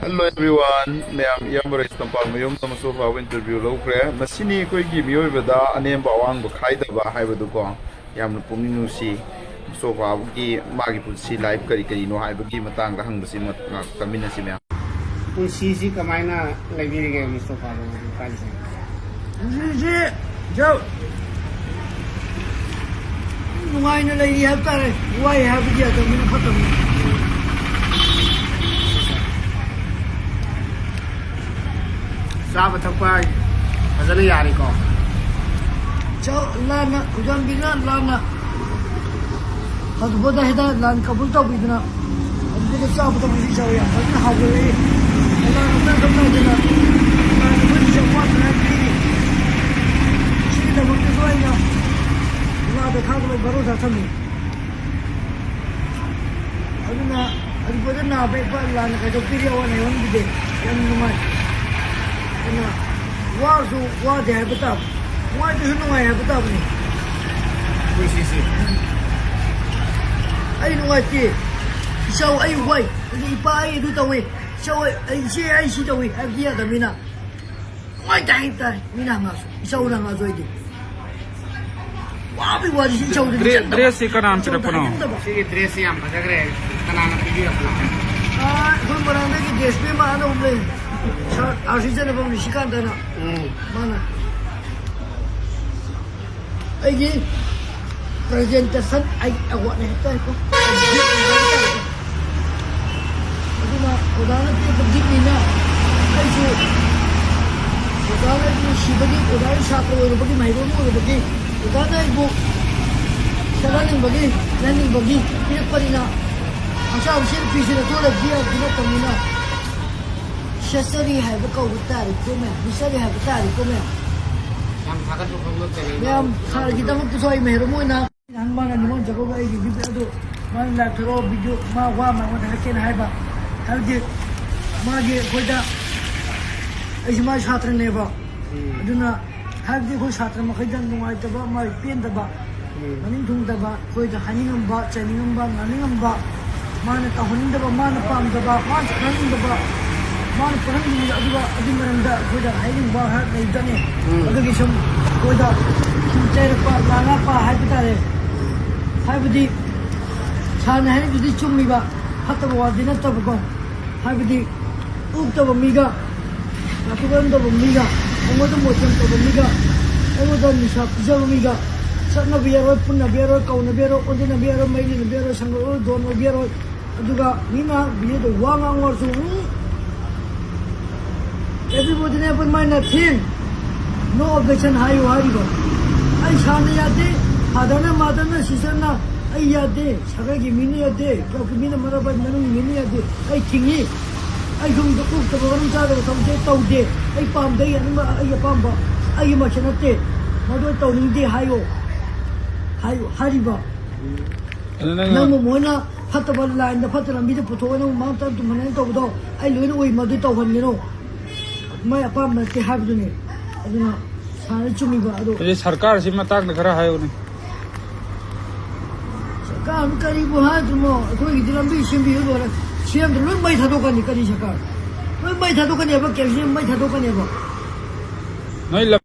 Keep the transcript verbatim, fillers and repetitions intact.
Hello everyone, ꯃꯌꯥꯝ, ꯏꯌꯥꯝꯕ race ꯇꯝꯄꯥꯛ ꯃꯌꯨꯝꯗ ꯃꯨꯁꯇꯣꯐꯥꯕꯨ interview ꯂꯧꯈ꯭ꯔꯦ꯫ ꯃꯁꯤꯅꯤ ꯑꯩꯈꯣꯏꯒꯤ ꯃꯤꯑꯣꯏꯕꯗ ꯑꯅꯦꯝꯕ ꯑꯋꯥꯡꯕ ꯈꯥꯏꯗꯕ ꯍꯥꯏꯕꯗꯨꯀꯣ꯫ ꯌꯥꯝꯅ ꯄꯨꯛꯅꯤꯡ ꯅꯨꯡꯁꯤ꯫ ꯃꯨꯁꯇꯣꯐꯥꯒꯤ ꯃꯥꯒꯤ ꯄꯨꯟꯁꯤ life ꯀꯔꯤ ꯀꯔꯤꯅꯣ ꯍꯥꯏꯕꯒꯤ ꯃꯇꯥꯡꯗ ꯍꯪꯕꯁꯤ ꯉꯥꯛ ꯇꯥꯃꯤꯟꯅꯁꯤ ꯃꯌꯥꯝ꯫ ꯄꯨꯟꯁꯤꯁꯤ ꯀꯃꯥꯏꯅ ꯂꯩꯕꯤꯔꯤꯒꯦ ꯃꯨꯁꯇꯣꯐꯥꯕꯨ ꯍꯧꯖꯤꯛꯀꯥꯟꯁꯦ? ꯄꯨꯟꯁꯤꯁꯤ ꯖꯧ ꯅꯨꯡꯉꯥꯏꯅ ꯂꯩꯔꯤ ꯍꯥꯏꯕ ꯇꯥꯔꯦ꯫ ꯋꯥꯏ ꯍꯥꯏꯕꯗꯤ ꯌꯥꯗꯕꯅꯤꯅ ꯐꯠꯇꯕꯅꯤ꯫ ꯆꯥꯕ ꯊꯛꯄ ꯐꯖꯅ ꯌꯥꯔꯤꯀꯣ? ꯆꯥꯎ, ꯂꯥꯟꯅ, ꯈꯨꯗꯣꯝꯕꯤꯅ ꯂꯥꯟꯅ ꯍꯧꯖꯤꯛꯐꯥꯎꯗ ꯍꯤꯗꯥꯛ ꯂꯥꯟ ꯀꯕꯨꯜ ꯇꯧꯕꯤꯗꯅ ꯍꯧꯖꯤꯛꯐꯥꯎꯗ ꯆꯥꯕ ꯊꯛꯄꯁꯤ ꯆꯥꯎ ꯌꯥꯝ ꯐꯖꯅ ꯍꯥꯎꯒꯠꯂꯛꯏ꯫ ꯂꯥꯟ ꯑꯃ ꯀꯝꯅꯗꯅ ꯂꯥꯟ ꯑꯩꯈꯣꯏꯒꯤꯁꯨ ꯑꯋꯥꯠꯄ ꯍꯥꯏꯕꯗꯤ ꯁꯤꯒꯤꯗꯃꯛꯇꯁꯨ ꯑꯩꯅ ꯏꯃꯥꯗ ꯊꯥꯒꯠꯂꯕ ꯚꯔꯣꯁꯥ ꯊꯝꯃꯤ꯫ ꯑꯗꯨꯅ ꯍꯧꯖꯤꯛꯐꯥꯎꯗ ꯅꯥꯕ ꯌꯦꯛꯄ ꯂꯥꯟꯅ ꯀꯩꯗꯧꯄꯤꯔꯤ ꯑꯋꯥ ꯑꯅꯥ ꯌꯥꯎꯍꯟꯕꯤꯗꯦ꯫ ꯌꯥꯝ ꯅꯨꯡꯉꯥꯏ꯫ ꯑꯗꯨꯅ ꯋꯥꯔꯁꯨ ꯋꯥꯗꯦ ꯍꯥꯏꯕ ꯇꯥꯕ, ꯅꯨꯡꯉꯥꯏꯇ꯭ꯔꯁꯨ ꯅꯨꯡꯉꯥꯏ ꯍꯥꯏꯕ ꯇꯥꯕꯅꯤ꯫ ꯄꯨꯟꯁꯤꯁꯤ꯫ ꯑꯩ ꯅꯨꯡꯉꯥꯏꯇꯦ, ꯏꯆꯥꯎ ꯑꯩ ꯋꯥꯏ, ꯑꯗꯨ ꯏꯄꯥ ꯑꯩ ꯑꯗꯨ ꯇꯧꯏ, ꯏꯆꯥꯎ ꯑꯩ, ꯏꯆꯦ ꯑꯩ ꯁꯤ ꯇꯧꯏ ꯍꯥꯏꯕꯗꯤ ꯌꯥꯗꯕꯅꯤꯅ꯫ ꯅꯨꯡꯉꯥꯏꯇꯦ ꯍꯥꯏꯇꯥꯔꯦ꯫ ꯃꯤꯅ ꯍꯪꯉꯛꯑꯁꯨ, ꯏꯆꯧꯅ ꯍꯪꯉꯛꯑꯁꯨ ꯑꯩꯗꯤ ꯋꯥꯕꯩ ꯋꯥꯗꯤ ꯁꯤ ꯏꯆꯧꯗꯗꯤ ꯗ꯭ꯔꯦ-, ꯆꯪꯗꯕ꯫ ꯗ꯭ꯔꯦꯁꯁꯤ ꯀꯅꯥꯅ ꯏꯆꯧꯗ ꯄꯤꯔꯛꯄꯅꯣ? ꯍꯥꯏꯅꯤꯡꯗꯕ꯫ ꯁꯤꯒꯤ ꯗ꯭ꯔꯦꯁꯁꯤ ꯌꯥꯝ ꯐꯖꯈ꯭ꯔꯦ꯫ ꯀꯅꯥꯅ ꯄꯤꯕꯤꯔꯛꯄꯅꯣ? ꯑꯥ, ꯑꯩꯈꯣꯏ ꯃꯣꯏꯔꯥꯡꯗꯒꯤ ꯗ꯭ꯔꯦꯁ ꯄꯤꯕ ꯑꯃ ꯂꯩ꯫ ꯁꯥꯔ ꯑꯥꯔ ꯁꯤ ꯆꯟꯅꯐꯝ ꯅꯤꯁꯤꯀꯥꯟꯇꯅ꯫ ꯎꯝ꯫ ꯃꯥꯅ꯫ ꯑꯩꯒꯤ presentation ꯑꯩ award ꯅꯦ ꯍꯥꯏꯇꯥꯔꯦꯀꯣ꯫ ꯑꯗꯨꯅ ꯑꯣꯖꯥꯅ ꯄꯤꯔꯛꯄ gift ꯅꯤꯅ ꯑꯩꯁꯨ ꯑꯣꯖꯥꯅ ꯑꯩꯕꯨ ꯅꯨꯡꯁꯤꯕꯒꯤ, ꯑꯣꯖꯥꯒꯤ ꯁꯥꯇ꯭ꯔ ꯑꯣꯏꯔꯨꯕꯒꯤ, ꯃꯍꯩꯔꯣꯏ ꯑꯣꯏꯔꯨꯕꯒꯤ, ꯑꯣꯖꯥꯅ ꯑꯩꯕꯨ ꯁꯦꯠꯍꯟꯅꯤꯡꯕꯒꯤ, ꯂꯩꯍꯟꯅꯤꯡꯕꯒꯤ ꯄꯤꯔꯛꯄꯅꯤꯅ ꯍꯛꯆꯥꯡ ꯁꯤ ꯐꯤꯁꯤꯅ ꯇꯣꯜꯂꯕꯗꯤ ꯌꯥꯕꯗꯤ ꯅꯠꯇꯕꯅꯤꯅ ꯁꯦꯠꯆꯔꯤ ꯍꯥꯏꯕ ꯀꯧꯕ ꯇꯥꯔꯦꯀꯣ ꯃꯌꯥꯝ, ꯂꯤꯠꯆꯔꯤ ꯍꯥꯏꯕ ꯇꯥꯔꯦꯀꯣ ꯃꯌꯥꯝ꯫ ꯌꯥꯝ ꯊꯥꯒꯠꯄ ꯐꯣꯡꯗꯣꯛꯆꯔꯤ꯫ ꯃꯌꯥꯝ ꯁꯥꯔꯒꯤꯗꯃꯛꯇꯁꯨ ꯑꯩ ꯃꯍꯩꯔꯣꯏ ꯑꯃ ꯑꯣꯏꯅ ꯅꯍꯥꯟ ꯃꯥꯅ ꯅꯤꯉꯣꯜ ꯆꯥꯛꯀꯧꯕ ꯑꯩꯒꯤ gift ꯑꯗꯨ ꯃꯥꯅ ꯂꯥꯛꯊꯣꯔꯛꯑꯣ, video ꯃꯥ ꯋꯥ ꯑꯃ ꯑꯩꯉꯣꯟꯗ ꯍꯥꯏꯔꯛꯀꯦꯅ ꯍꯥꯏꯕ꯫ ꯍꯥꯏꯕꯗꯤ ꯃꯥꯒꯤ ꯑꯩꯈꯣꯏꯗ, ꯑꯩꯁꯨ ꯃꯥꯒꯤ ꯁꯥꯇ꯭ꯔꯅꯦꯕ꯫ ꯎꯝ꯫ ꯑꯗꯨꯅ ꯍꯥꯏꯕꯗꯤ ꯑꯩꯈꯣꯏ ꯁꯥꯇ꯭ꯔ ꯃꯈꯩꯗ ꯅꯨꯡꯉꯥꯏꯇꯕ, ꯃꯥꯒꯤ ꯄꯦꯟꯗꯕ, ꯎꯝ꯫ ꯃꯅꯤꯡ ꯊꯨꯡꯗꯕ, ꯑꯩꯈꯣꯏꯗ ꯍꯥꯏꯅꯤꯡꯉꯝꯕ, ꯆꯩꯅꯤꯡꯉꯝꯕ, ꯉꯥꯡꯅꯤꯡꯉꯝꯕ, ꯃꯥꯅ ꯇꯧꯍꯟꯅꯤꯡꯗꯕ, ꯃꯥꯅ ꯄꯥꯝꯗꯕ, ꯃꯥꯅ ꯆꯠꯍꯟꯅꯤꯡꯗꯕ, ꯃꯥꯅ ꯄꯨꯔꯛꯂꯤꯕ ꯑꯗꯨꯒ ꯑꯗꯨꯒꯤ ꯃꯔꯝꯗ ꯑꯩꯈꯣꯏꯗ ꯍꯥꯏꯅꯤꯡꯕ ꯈꯔ ꯂꯩꯖꯅꯤ꯫ ꯎꯝ꯫ ꯑꯗꯨꯒꯤ ꯁꯨꯝ ꯑꯩꯈꯣꯏꯗ ꯁꯨꯝ ꯆꯩꯔꯛꯄ, ꯂꯥꯡꯉꯛꯄ ꯍꯥꯏꯕ ꯇꯥꯔꯦ꯫ ꯍꯥꯏꯕꯗꯤ ꯁꯥꯔꯅ ꯍꯥꯏꯔꯤꯗꯨꯗꯤ ꯆꯨꯝꯃꯤꯕ, ꯐꯠꯇꯕ ꯋꯥꯗꯤ ꯅꯠꯇꯕꯀꯣ꯫ ꯍꯥꯏꯕꯗꯤ ꯑꯣꯛꯇꯕ ꯃꯤꯒ, ꯅꯥꯀꯨꯞ ꯀꯔꯝꯗꯕ ꯃꯤꯒ, ꯑꯩꯉꯣꯟꯗ ꯃꯣꯠꯁꯝ ꯇꯧꯕ ꯃꯤꯒ, ꯑꯩꯉꯣꯟꯗ ꯅꯤꯁꯥ ꯄꯤꯖꯕ ꯃꯤꯒ ꯆꯠꯅꯕ ꯌꯥꯔꯣꯏ, ꯄꯨꯟꯅꯕ ꯌꯥꯔꯣꯏ, ꯀꯧꯅꯕ ꯌꯥꯔꯣꯏ, ꯑꯣꯟꯁꯤꯟꯅꯕ ꯌꯥꯔꯣꯏ, ꯃꯩ ꯂꯦꯟꯅꯕ ꯌꯥꯔꯣꯏ, ꯁꯪꯒ ꯗꯣꯟ ꯑꯣꯏꯕ ꯌꯥꯔꯣꯏ꯫ ꯑꯗꯨꯒ ꯃꯤꯅ ꯚꯤꯗꯤꯑꯣꯗ ꯋꯥ ꯉꯥꯡꯉꯨꯔꯁꯨ, ꯎꯝ, everybody never mind a thing, no objection ꯍꯥꯏꯌꯨ ꯍꯥꯏꯔꯤꯕ꯫ ꯑꯩ ꯁꯥꯔꯅ ꯌꯥꯗꯦ, ꯐꯥꯗꯔꯅ, ꯃꯥꯗꯔꯅ, ꯁꯤꯁꯇꯔꯅ ꯑꯩ ꯌꯥꯗꯦ, ꯁꯥꯒꯩꯒꯤ ꯃꯤꯅ ꯌꯥꯗꯦ, ꯀ꯭ꯂꯕꯀꯤ ꯃꯤꯅ, ꯃꯔꯥꯕꯥꯏ ꯃꯅꯨꯡꯒꯤ ꯃꯤꯅ ꯌꯥꯗꯦ, ꯑꯩ ꯊꯤꯡꯉꯤ꯫ ꯑꯩ ꯌꯨꯝꯗ ꯀꯣꯛꯇꯕ ꯃꯔꯝ ꯆꯥꯗꯕ ꯊꯕꯛꯁꯦ ꯇꯧꯗꯦ꯫ ꯑꯩ ꯄꯥꯝꯗꯦ, ꯑꯩ ꯑꯅꯤꯡꯕ, ꯑꯩ ꯑꯄꯥꯝꯕ, ꯑꯩꯒꯤ ꯃꯛꯁꯦ ꯅꯠꯇꯦ, ꯃꯗꯨ ꯑꯩ ꯇꯧꯅꯤꯡꯗꯦ ꯍꯥꯏꯌꯣ, ꯍꯥꯏꯌꯣ ꯍꯥꯏꯔꯤꯕ꯫ ꯑꯗꯨ ꯅꯪ ꯅꯪꯕꯨ ꯃꯣꯏꯅ ꯐꯠꯇꯕ ꯂꯥꯏꯟꯗ, ꯐꯠꯇ ꯂꯝꯕꯤꯗ ꯄꯨꯊꯣꯛꯑꯒ ꯅꯪꯕꯨ ꯃꯥꯡ ꯇꯥꯛ ꯇꯨꯝꯍꯟꯅꯅ ꯇꯧꯕꯗꯣ ꯑꯩ ꯂꯣꯏꯅ ꯎꯏ, ꯃꯗꯨ ꯇꯧꯍꯟꯒꯅꯨ꯫ ꯃꯣꯏ ꯑꯄꯥꯝꯕ ꯅꯠꯇꯦ ꯍꯥꯏꯕꯗꯨꯅꯤ꯫ ꯑꯗꯨꯅ ꯁꯥꯔꯅ ꯆꯨꯝꯃꯤꯕ ꯑꯗꯣ꯫ ꯑꯗꯩ ꯁꯔꯀꯥꯔꯁꯤ ꯃꯇꯥꯡꯗ ꯈꯔ ꯍꯥꯏꯌꯨꯅꯦ꯫ ꯁꯔꯀꯥꯔꯅ ꯀꯔꯤꯕꯨ ꯍꯥꯏꯗ꯭ꯔꯤꯃꯣ? ꯑꯩꯈꯣꯏꯒꯤꯗꯤ ꯂꯝꯕꯤ ꯁꯦꯝꯕꯤꯌꯨ ꯂꯣꯏꯔꯦ꯫ ꯁꯦꯝꯗ꯭ꯔ ꯂꯣꯏ ꯃꯩ ꯊꯥꯗꯣꯛꯀꯅꯤ꯫ ꯀꯔꯤ ꯁꯔꯀꯥꯔ? ꯂꯣꯏ ꯃꯩ ꯊꯥꯗꯣꯛꯀꯅꯦꯕ, ꯀꯦꯔꯣꯁꯤꯟ ꯃꯩ ꯊꯥꯗꯣꯛꯀꯅꯦꯕ꯫ ꯅꯣꯏ ꯂꯝ